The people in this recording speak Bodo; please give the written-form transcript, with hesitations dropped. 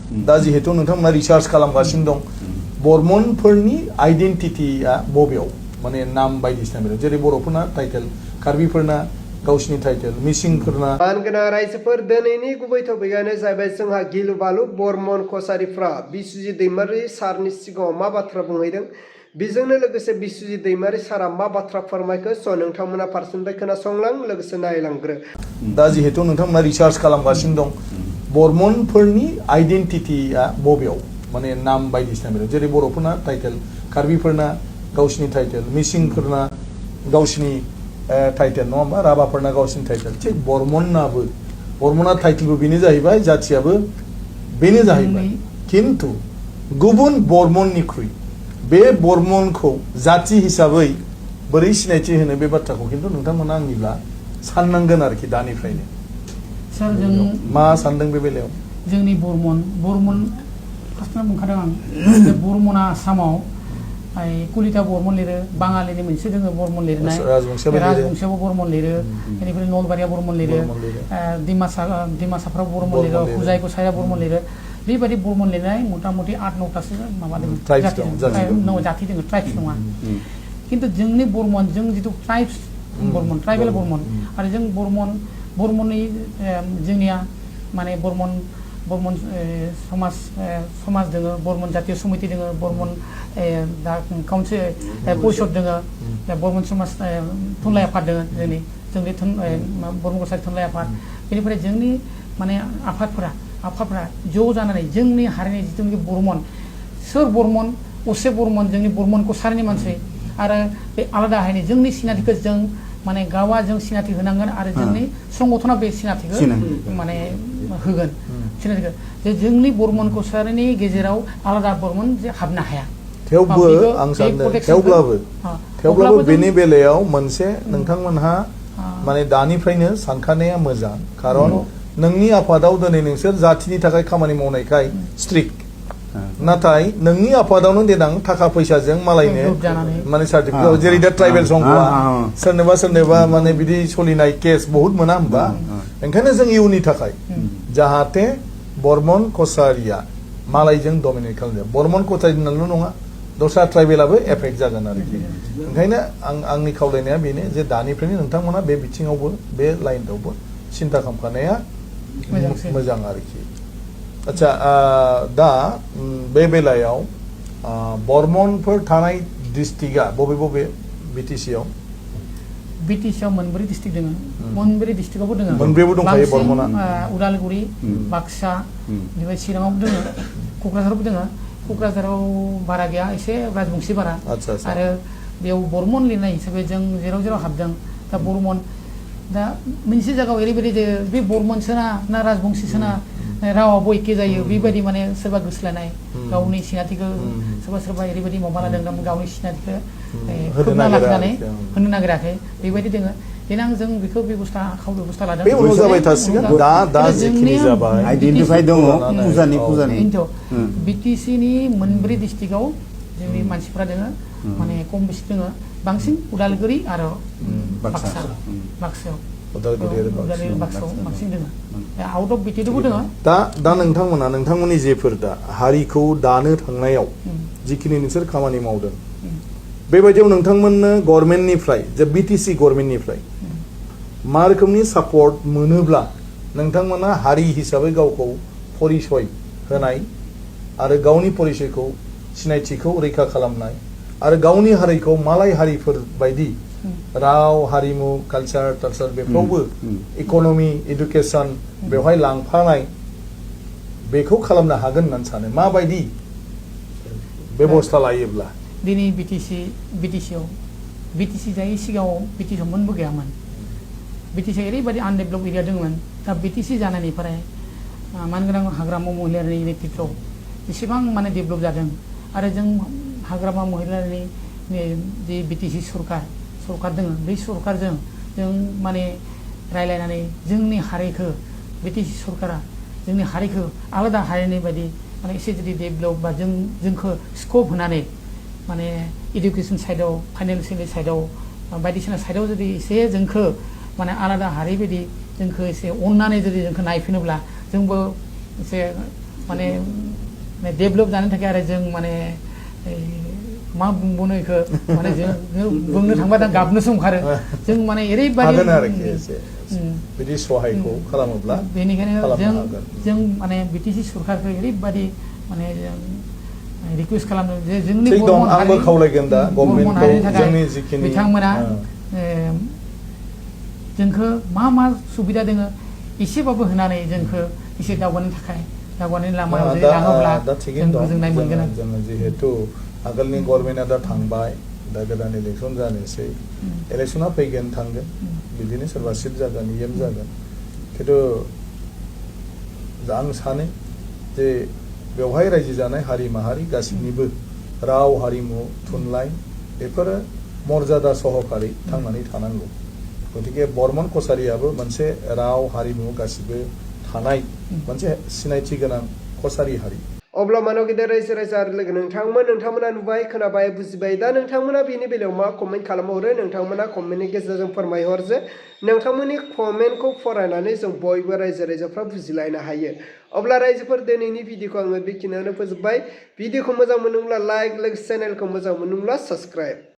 दा जिहेतु नोंथांमोना रिसार्च खालामगासिनो दं बर्मनफोरनि आइडेन्टिटिया बबेयाव माने नाम बायदिसिना बेलायाव जेरै बर'फोरना टाइटेल कार्बिफोरना गावसिनि टाइटेल मिसिंफोरना मानगोनां रायजोफोर दिनैनि गुबै टपिकआनो जाहैबाय जोंहा गिलु बालु बर्मन कसारिफ्रा बिस्वजित दैमारि सारनि सिगाङाव मा बाथ्रा बुंहैदों बेजोंनो लोगोसे बिस्वजित दैमारि सारा मा बाथ्रा फोरमायखो स' नोंथांमोना फारसेनिफ्राय खोनासंलां लोगोसे नायलांग्रो दा जिहेतु नोंथांमोना रिसार्च खालामगासिनो दं बर्मनफोरनि आइडेन्टिटिया बबेयाव माने नाम बायदिसिना बेलायाव जेरै बर'फोरना टाइटेल कार्बिफोरना गावसिनि टाइटेल मिसिंफोरना गावसिनि टाइटेल नङा होमबा राभाफोरना गावसिनि टाइटेल थिग बर्मना टाइटेलबो बेनो जाहैबाय जाथियाबो बेनो जाहैबाय खिन्थु गुबुन बर्मननिख्रुइ बे बर्मनखौ जाति हिसाबै बोरै सिनायथि होनो बे बाथ्राखौ खिन्थु नोंथांमोना आंनिब्ला साननांगोन आरोखि दानिफ्रायनो सार जों मा सानदों बे बेलायाव जोंनि बर्मन फार्स्टआव बुंखादों आं बर्मना आसामाव कलिता बर्मन लिरो बाङालिनि मोनसे दोङो बर्मन लिरनाय राजबंशियाबो बर्मन लिरो बेनिफ्राय नलबारिया बर्मन लिरो डिमासाफ्राव बर्मन लिरो हुजाय गसाइया बर्मन लिरो बेबायदि बर्मन लिरनाय मथा मथि 8-9टासो माबा दङ जाति दङ ट्राइब्स नङा खिन्थु जोंनि बर्मन जों जिथु ट्राइब्स बर्मन ट्राइबेल बर्मन आरो जों बर्मननि जोंनिया माने बर्मन समाज दोङो बर्मन जातीय समिति दोङो बर्मन दा काउन्सिल परिषद दोङो बर्मन समाज थुनलाइ आफाद दोङो जोंनि बर्मन कसारि थुनलाइ आफाद बेनिफ्राय जोंनि माने आफादफोरा ज' जानानै जोंनि हारिनि जिथुनाखि बर्मन सोर बर्मन असे बर्मन जोंनि बर्मन कसारिनि मानसि आरो बे आलादा हारिनि जोंनि सिनायथिखौ जों माने गावा जों सिनायथि होनांगोन आरो जोंनि संगठना बे सिनायथिखौ माने होगोन सिनायथिखौ जे जोंनि बर्मन कसारिनि गेजेराव आलादा बर्मन जे हाबनो हाया थेवबो आं सानो थेवब्लाबो बेनि बेलायाव मोनसे नोंथांमोनहा माने दानिफ्रायनो सानखानाया मोजां खारन नोंनि आफादाव दिनै नोंसोर जातिनि थाखाय खामानि मावनायखाय स्ट्रिक्ट नाथाय नोंनि आफादावनो देनां थाखा फैसाजों मालायनो माने सार्टिफिकेट जेरै दा ट्राइबेल संघआ सोरनोबा माने बिदि सोलिनाय केस बहुत मोना होमबा ओंखायनो जों इयुननि थाखाय जाहाथे बर्मन कसारिया मालायजों डमिनेट खालामजाया बर्मन कसारिनाल' नङा दस्रा ट्राइबेलाबो एफेक्ट जागोन आरोखि ओंखायनो आंनि खावलायनाया बेनो जे दानिफ्रायनो नोंथांमोना बे बिथिङावबो बे लाइनआवबो सिन्था खालामखानाया मोजां आरोखि आच्छा दा बे बेलायाव बर्मनफोर थानाय डिस्ट्रिक्टआ बबे बिटिसिआव मोनब्रै डिस्ट्रिक्ट दङ मोनब्रै डिस्ट्रिक्टआवबो दङ मोनब्रैबो दंखायो बर्मना उदालगुरि बाक्सा बेनिफ्राय चिराङावबो दङ क'क्राझारावबो दङ क'क्राझाराव बारा गैया एसे राजबंशी बारा आरो बेयाव बर्मन लिरनाय हिसाबै जों जेराव हाबदों दा बर्मन दा मोनसे जायगायाव ओरैबायदि जे बे बर्मनसोना ना राजबंशीसोना रावाबो एखे जायो बेबायदि माने सोरबा गोसोलायनाय गावनि सिनायथिखौ सोरबा ओरैबायदि माबा लादों गावनि सिनायथिखौ खोबना लाखिनानै होनो नागिराखै बेबायदि दोङो देनां जों बेखौ बेबस्था लादों बे उनाव जाबाय थासिगोन दा जिखिनि जाबाय आइडेन्टिफाइ दङ फुजानि बिटिसिनि मोनब्रै डिस्ट्रिक्टआव जोंनि मानसिफ्रा दोङो माने खम बेसे दोङो बांसिन उदालगुरि आरो बाक्सायाव आउट अफ बिटिसिबो दङ दा नोंथांमोननि जेफोर दा हारिखौ दानो थांनायाव जिखिनि नोंसोर खामानि मावदों बेबायदियाव नोंथांमोननो गभर्नमेन्टनिफ्राय जे बिटिसि गभर्नमेन्टनिफ्राय मा रोखोमनि सापर्ट मोनोब्ला नोंथांमोना हारि हिसाबै गावखौ परिचय होनाय आरो गावनि परिचयखौ सिनायथिखौ रैखा खालामनाय आरो गावनि हारिखौ मालाय हारिफोर बायदि राव हारिमु कालचार बेफोरावबो इक'नमि एडुकेसन बेवहाय लांफानाय बेखौ खालामनो हागोन होननानै सानो माबायदि बेबस्था लायोब्ला दिनै बिटिसि जायै सिगाङाव बिटिसिआव मोनबो गैयामोन बिटिसिआ ओरैबायदि आनडेभेलप एरिया दंमोन दा बिटिसि जानायनिफ्राय मानगोनां हाग्रामा महिलारिनि नेतृत्वआव बेसेबां माने डेभेलप जादों आरो जों हाग्रामा महिलारिनि जे बिटिसि सरकार दङ बै सरकारजों जों माने रायलायनानै जोंनि हारिखौ बिटिसि सरकारा जोंनि हारिखौ आलादा हारिनि बायदि माने एसे जुदि डेभेलप बा जोंखौ स्कप होनानै माने एडुकेसन साइडआव फाइनेन्सियेल साइडआव बायदिसिना साइडआव जुदि एसे जोंखौ माने आलादा हारि बायदि जोंखौ एसे अननानै जुदि जोंखौ नायफिनोब्ला जोंबो एसे माने डेभेलप जानो थाखाय आरो जों माने मा बुंबावनो इखो माने जों बुंनो थांबा दा गाबनोसो ओंखारो जों माने ओरैबायदि हागोन आरोखि एसे बिदि सहायखौ खालामोब्ला बेनिखायनो खालामनो हागोन जों माने बिटिसि सरकारखौ ओरैबायदि माने रिकुवेस्ट खालामदों जे जोंनि थिग दं आंबो खावलायगोन दा गभर्नमेन्टखौ जोंनि जिखिनि बिथांमोना जोंखौ मा सुबिदा दोङो एसेबाबो होनानै जोंखौ एसे दावगानो थाखाय दावगानायनि लामायाव जुदि लाङोब्ला दा जों थिगैनो दं गोजोननाय मोनगोन जोङो जिहेतु आगोलनि गभर्नमेन्टआ दा थांबाय दा गोदान इलेक्सन जानोसै इलेक्सना फैगोन थांगोन बिदिनो सोरबा सिट जागोन इएम जागोन खिन्थु आं सानो जे बेवहाय रायजो जानाय हारि माहारि गासिनिबो राव हारिमु थुनलाइ बेफोरो मर्यादा सहकारै थांनानै थानांगौ गतिके बर्मन कसारियाबो मोनसे राव हारिमु गासिबो थानाय मोनसे सिनायथि गोनां कसारि हारि अब्ला मानव गेदेर रायजो राजा आरो लोगो नोंथांमोना नुबाय खोनाबाय बुजिबाय दा नोंथांमोना बेनि बेलायाव मा कमेन्ट खालामहरो नोंथांमोना कमेन्टनि गेजेरजों फोरमायहर जे नोंथांमोननि कमेन्टखौ फरायनानै जों बयबो रायजो राजाफ्रा बुजिलायनो हायो अब्ला रायजोफोर दिनैनि भिडिअखौ आङो बेखिनियावनो फोजोबबाय भिडिअखौ मोजां मोनोब्ला लाइक चेनेलखौ मोजां मोनोब्ला साबस्क्राइब